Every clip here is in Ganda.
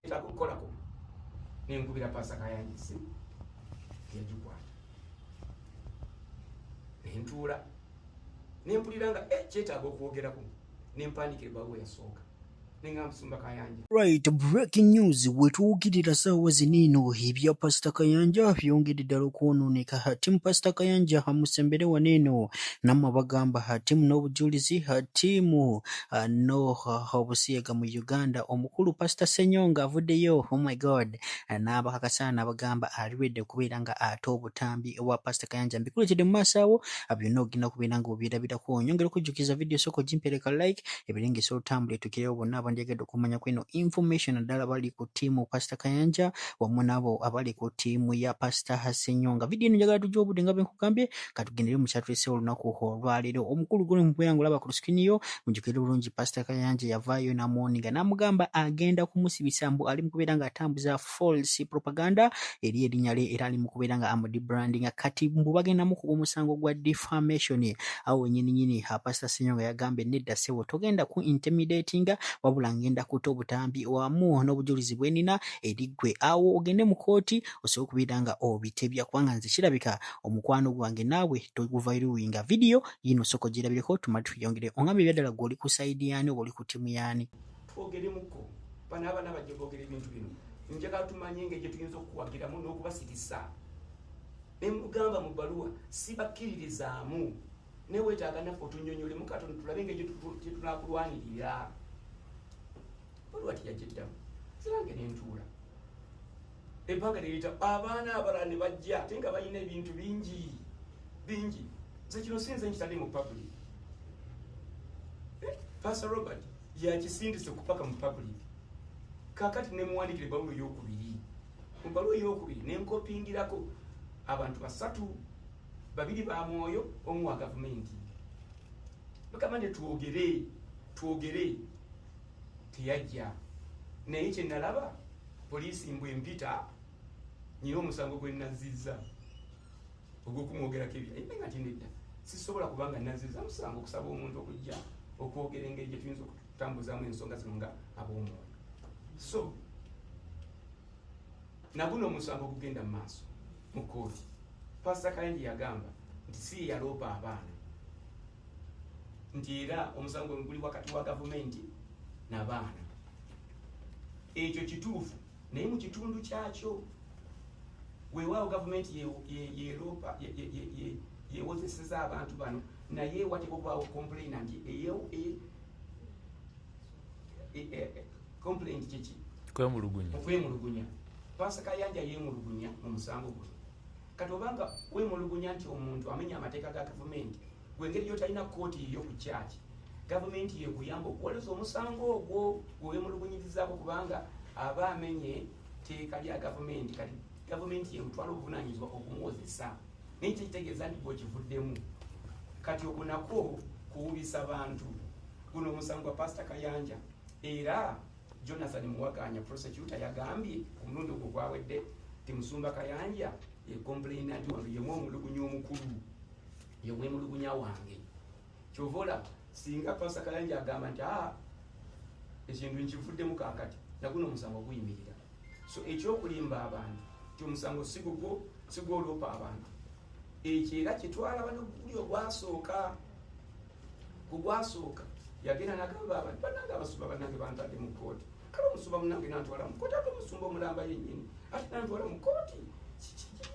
Neetaaga okukolako, nenkubira Pastor Kayanja essimu, yagikwata, nentuula, nempulira nga kyetaaga okwogerako, nempandikira ebbaluwa eyasooka, nengamba Musumba Kayanja. Right, breaking news, wetuwukirira saawa ziniino ebya Pastor Kayanja byongedde ddala okwonooneka. Team Pastor Kayanja musembere wano eno, nammwe abagamba team n'obujulizi, team no obusiyaga mu Uganda. Omukulu Pastor Ssenyonga avuddeyo, oh my God, n'abakakasa n'abagamba aliwedde okubeera nga ate obutambi obwa Pastor Kayanja. Mbikuleetedde mu maaso awo byonna ogenda kubeera nga obyerabirako. Nyongera okujjukiza video sooka ogimpereka like ebirenge esobola otambula etuukirewo bonna abandyagadde okumanya kweno information, naddala bali ku ttiimu Pastor Kayanja wamu n'abo abali ku ttiimu ya Pastor Ssenyonga. Video eno njagala tujja obudde nga bwe nkugambye, katugendere mu kyatuleseewo olunaku olwaleero. Omukulu guli mukubeera ng'olaba ku screen yo, mujjukire bulungi Pastor Kayanja yavaayo n'amuwoninga n'amugamba agenda kumusibisa mbu ali mu kubeera ng'atambuza false propaganda eri erinnya lye, era ali mu kubeera nga amudebrandinga. Kati mbu bagenda mukuba omusango gwa defamation. Awo wennyini nnyini Pastor Ssenyonga yagambye nedda ssebo, togenda ku intimidatinga, wabula ngenda kuta obutambi wamu n'obujulizi bwe nnina eri ggwe, awo ogende mu kkooti osobola okubeera nga obitebya, kubanga nze kirabika omukwano gwange naawe toguvaluinga. Vidiyo yino sooka ogirabireko tumale tuyongere. Ongambe ebyaddala ggwe oli ku side yaani oba oli ku ttiimu yaani? Twogeremukko bano abaana bajja boogera ebintu bino, njagala tumanye engeri gye tuyinza okuwagiramu n'okubasirisa. Ne mugamba mu bbaluwa sibakkiririzaamu, naye weetaaga naffe otunnyonnyolemu katono tulabe engeri gye tunaakulwanirira. Bbaluwa teyagiddamu, zirange nentuula ebbanga liyita, abaana abalala ne bajja ate nga balina ebintu bingi bingi. Nze kino sinze nkitadde mu public, Pastor Robert yakisindise kupaka mu public. Kakati nemuwandikira ebbaluwa eyokubiri, mu bbaluwa eyokubiri nenkopingirako abantu basatu, babiri ba mwoyo, omu wa gavumenti. Bagamba nti twogere twogere, teyajja. Naye kyenalaba poliisi mbwe mpita nyina omusango gwe nazizza ogw'okumwogerako ebya nga nti nedda, sisobola kubanga nazizza musango okusaba omuntu okujja okwogera engeri gye tuyinza okutambuzaamu ensonga zino nga ab'omwoyo. So naguno omusango ogugenda mu maaso mu kkooti, Pastor Kayanja yagamba nti si ye yaloopa abaana, nti era omusango guli wakati wa gavumenti n'abaana. Ekyo kituufu, naye mu kitundu kyakyo weewaawo gavumenti yeroopa yewozeseza abantu bano, naye wateeka okubaawo complainant. Complaint kiki? Kwemulugunya. Okwemulugunya. Pastor Kayanja yeemulugunya mu musango guno. Kati obanga weemulugunya nti omuntu amenya amateeka ga gavumenti, gwe engeri gyotalina kkooti yiyo ku kyaki, gavumenti yekuyamba okuwoleza omusango ogwo gwe weemulugunyirizaako, kubanga aba amenye tteeka lya gavumenti. Kati gavumenti yemutwala obuvunaanyizibwa okumuwozesa, naye kyekitegeeza nti gwekivuddemu. Kati okwo nakwo kuwubisa bantu. Guno omusango gwa Pastor Kayanja, era Jonathan Muwaganya prosecutor yagambye ku mulundi ogwo gwawedde ti Musumba Kayanja ye complainant wange, yemwe omulugunya omukulu, yemwemulugunya wange. Kyova olaba singa Pastor Kayanja agamba nti aa ekintu nkivuddemu, kaakati naguno omusango guyimirira. So ekyokulimba abantu ti omusango sigugwo, sigwoloopa abantu, ekyo era kitwala bano guli ogwasooka. Kugwasooka yagenda nagamba abantu, banange abasumba banange bantadde mu kooti. Kale omusumba munange nantwala mu kooti, ate omusumba omulamba yennyini ate nantwala mu kooti,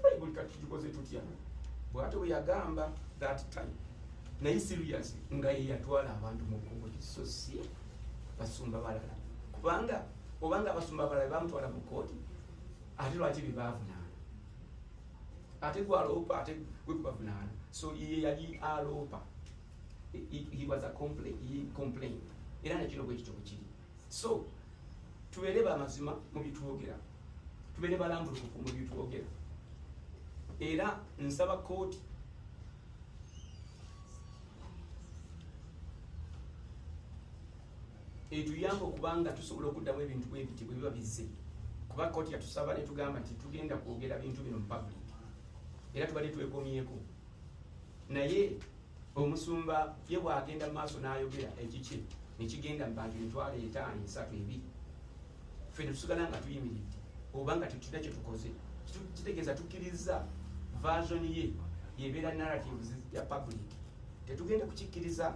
Bayibuli kati tugikoze tutya? Bwate bwe yagamba that time, naye serious nga ye yatwala abantu mu kooti, so si basumba balala, kubanga obanga abasumba abalala bamutwala mu kooti, ate lwaki bebavunaana? Ate gwaloopa, ate gwe kubavunaana. So ye yali aloopa, he was a complaint, he complained. Era nakino bwe kityo bwe kiri. So tubeere bamazima mu byetwogera, tubeere balambulukufu mu byetwogera. Era nsaba kooti etuyamba okubanga tusobola okuddamu ebintu bwe biti bwe biba bizze, kuba kooti yatusaba ne tugamba nti tugenda kwogera bintu bino mu public, era tubadde twekomyeko. Naye omusumba ye bw'agenda mu maaso n'ayogera ekiki nekigenda mu bantu 50,000, 3, 2. Ffe netusigala nga tuyimiridde oba nga tetulina kyetukoze, kitegeeza tukkiriza version ye yebeera narratives ya public. Tetugenda kukikkiriza.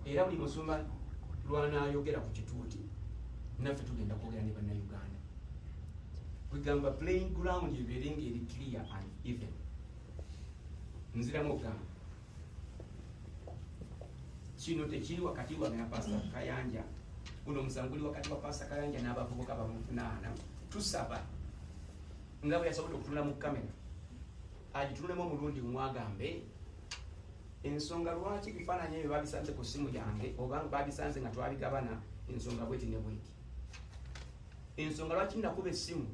Era buli musumba lwanaayogera ku kituuti, naffe tugenda kwogera ne Bannayuganda. Kwegamba playing ground ebeere nga eri clear and even. Nziramu okugamba, kino tekiri wakati wange na Pasita Kayanja. Guno omusango guli wakati wa Pasita Kayanja n'abavubuka bamuvunaana. Tusaba nga bwe yasobodde okutunula mu kamera, agitunulemu omulundi mwagambe ensonga lwaki ebifaananyi ebyo babisanze ku ssimu yange, oba babisanze nga twabigabana, ensonga bweti ne bweti, ensonga lwaki nakuba essimu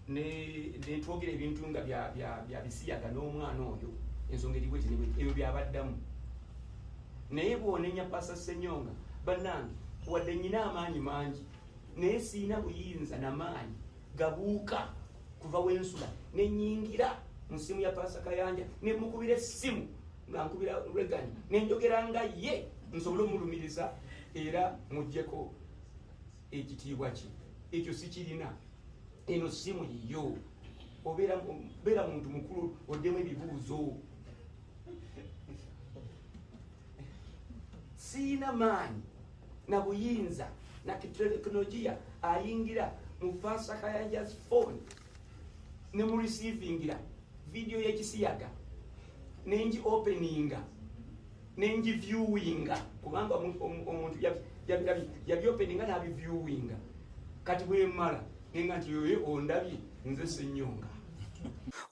netwogera ebintu nga bya bisiyaga n'omwana oyo, ensonga eri bweti ne bweti. Ebyo byabaddamu. Naye bw'onenya Pasita Senyonga, bannange, wadde nyina amaanyi mangi, naye siina buyinza namaanyi gabuuka kuva wensula nenyingira mu ssimu ya Pasita Kayanja nemukubira essimu nga nkubira Regan nenjogera nga ye nsobole omulumiriza era muggyeko ekitiibwa kye. Ekyo sikirina. Eno simu yiyo, obeera muntu mukulu, oddemu ebibuuzo. Siina maanyi na buyinza na tekinologiya ayingira mu Pasita Kayanja's phone ne mu receivingira video y'ekisiyaga nengi openinga nengi viewinga, kubanga omuntu yabyopeninga n'abiviewinga. Kati bwemala nenga nti yoyo ondabye nze Senyonga.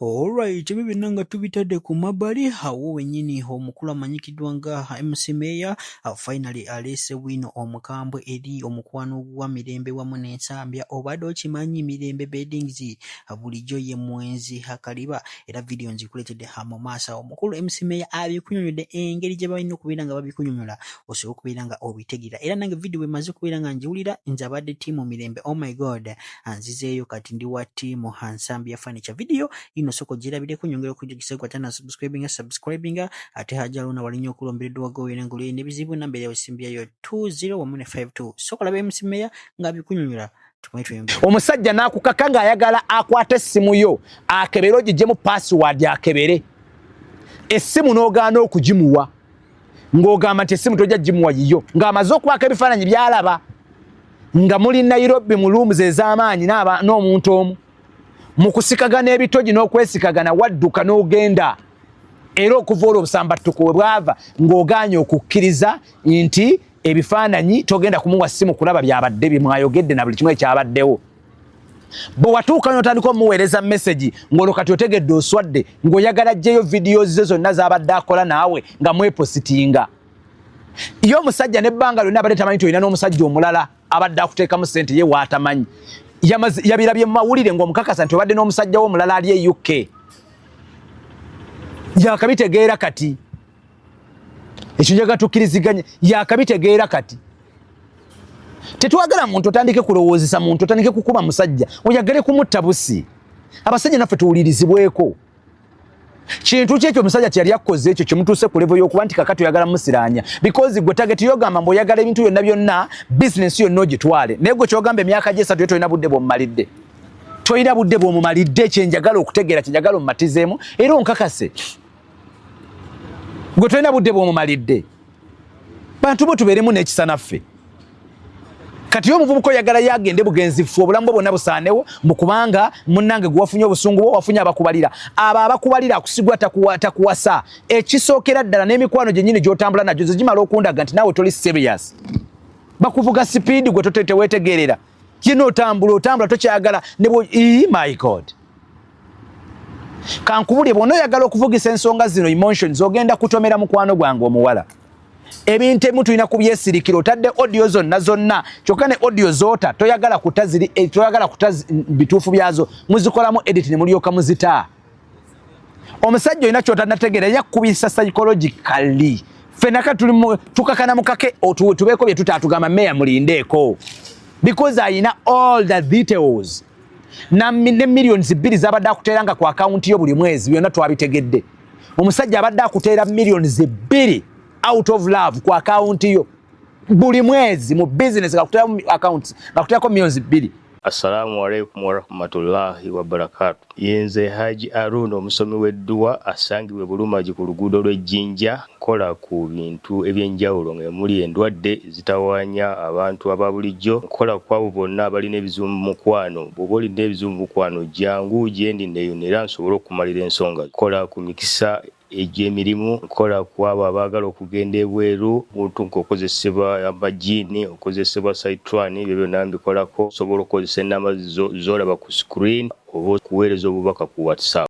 Alright, ebyo byonna nga tubitadde ku mabbali, awo wennyini omukulu amanyikiddwa nga MC Meeya finally aleese bwino omukambwe eri omukwano gwa Mirembe wamu n'Ensambya. Obadde okimanyi Mirembe Beddings bulijjo ye mwenzi akaliba? Era vidiyo nzikuleetedde mu maaso awo. Omukulu MC Meeya abikunyonyodde engeri gye balina okubeera nga babikunyonyola osobola okubeera nga obitegeera. Era nange vidiyo bwe maze okubeera nga ngiwulira, nze abadde ttiimu Mirembe, oh my God, nzizeeyo kati ndi wa ttiimu Nsambya Furniture. Vidiyo ino soko girabireko, nyongera okujjukisa gwe atana subscribinga, subscribinga. Ate Hajja Luna walinnya okulombereddwa wagoyera ng'oli n'ebizibu, namba yawe simbyayo 20 wamu ne 52. Sokola MC Meeya ng'abikunyonyola. Omusajja n'akukaka ng'ayagala akwate essimu yo akebere, ogiggyemu password akebere essimu, n'ogaana okugimuwa ng'ogamba nti essimu tojja gimuwa yiyo, ng'amaze okubaako ebifaananyi by'alaba nga muli Nairobi mu rooms ez'amaanyi n'omuntu omu mu kusikagana ebitogi n'okwesikagana. Wadduka n'ogenda, era okuva olwo obusambattuko we bwava ng'ogaanye okukkiriza nti ebifaananyi togenda kumuwa ssimu kulaba byabadde byemwayogedde na buli kimu ekyabaddewo. Bwe watuuka n'otandika omuweereza message, ng'olwo kati otegedde oswadde, ng'oyagala ajjeyo vidiyo ze zonna z'abadde akola naawe nga mwepositinga. Ye omusajja n'ebbanga lyonna abadde tamanyi nti olina n'omusajja omulala abadde akuteekamu ssente, ye waatamanyi, yabirabye mu mawulire ng'omukakasa nti obadde n'omusajja wo omulala ali e UK. Yakabitegeera kati. Ekyo njagala tukkiriziganye, yakabitegeera kati. Tetwagala muntu otandike kulowoozesa muntu, otandike kukuba musajja, oyagale kumutta busi. Abasajja naffe tuwulirizibweko. Kintu ki ekyo omusajja kyeyali akukoze ekyo kimutuuse ku level y'okuba nti kakati oyagala musiraanya? Because gwe target yogamba mbu oyagala ebintu byonna byonna, bizinesi yonna ogitwale, naye gwe kyogamba emyaka gyesatu yo tolina budde bw'omumalidde, tolina budde bw'omumalidde. Kyenjagala okutegeera, kyenjagala omumatizeemu era onkakase, gwe tolina budde bw'omumalidde. Bantu bo tubeeremu n'ekisa naffe. Kati yo omuvubuka oyagala yagende bugenzi ffe obulamu bwe bwonna busaanewo, mukubanga munnange gwe wafunye obusungu bwo, wafunye abakubalira, abo abakubalira akusigwa takuwasa. Ekisookera ddala n'emikwano gyennyini gy'otambula nagyo zigimala okundaga nti naawe toli serious. Bakuvuga sipiidi, gwe teweetegerera yina, otambula otambula tokyagala ne my God. Kankubulye, bw'ona oyagala okuvugisa ensonga zino emotions, ogenda kutomera mukwano gwange omuwala. Ebintu ebimu tulina kubyesirikira. Otadde audio zonna zonna, kyokka ne audio zoota toyagala kuta ziri, toyagala kuta bituufu byazo, muzikolamu edit ne mulyoka muzita. Omusajja olina kyotanategeera, yakubisa psychologically. Ffenaka tuli tukakana mukake tubeeko bye tutatugamba meya mulindeeko, because ayina all the details ne millions 2 zabadde akuteera nga ku akawunti yo buli mwezi. Byonna twabitegedde. Omusajja abadde akuteera millions 2 out of love ku akawunti yo. Buli mwezi mu business nga accounts nga kuteerako millions 2. Assalamu alaikum warahmatullahi wabarakatu. Yenze Haji Aruna, omusomi w'edduwa asangibwa e Bulumagi ku luguudo lw'Ejjinja. Nkola ku bintu ebyenjawulo nga muli endwadde ezitawaanya abantu aba bulijjo. Nkola ku abo bonna abalina ebizibu mu mukwano. Bw'oba olina ebizibu mu mukwano, jangu gyendi neeyune era nsobole okumalira ensonga. Nkola ku mikisa egy'emirimu, nkola ku abo abaagala okugenda ebweru, muntu ng'okozesebwa amajiini, okozesebwa saitwani, ebyo byonna mbikolako. Osobola okukozesa enamba z'olaba ku screen oba okuweereza obubaka ku WhatsApp.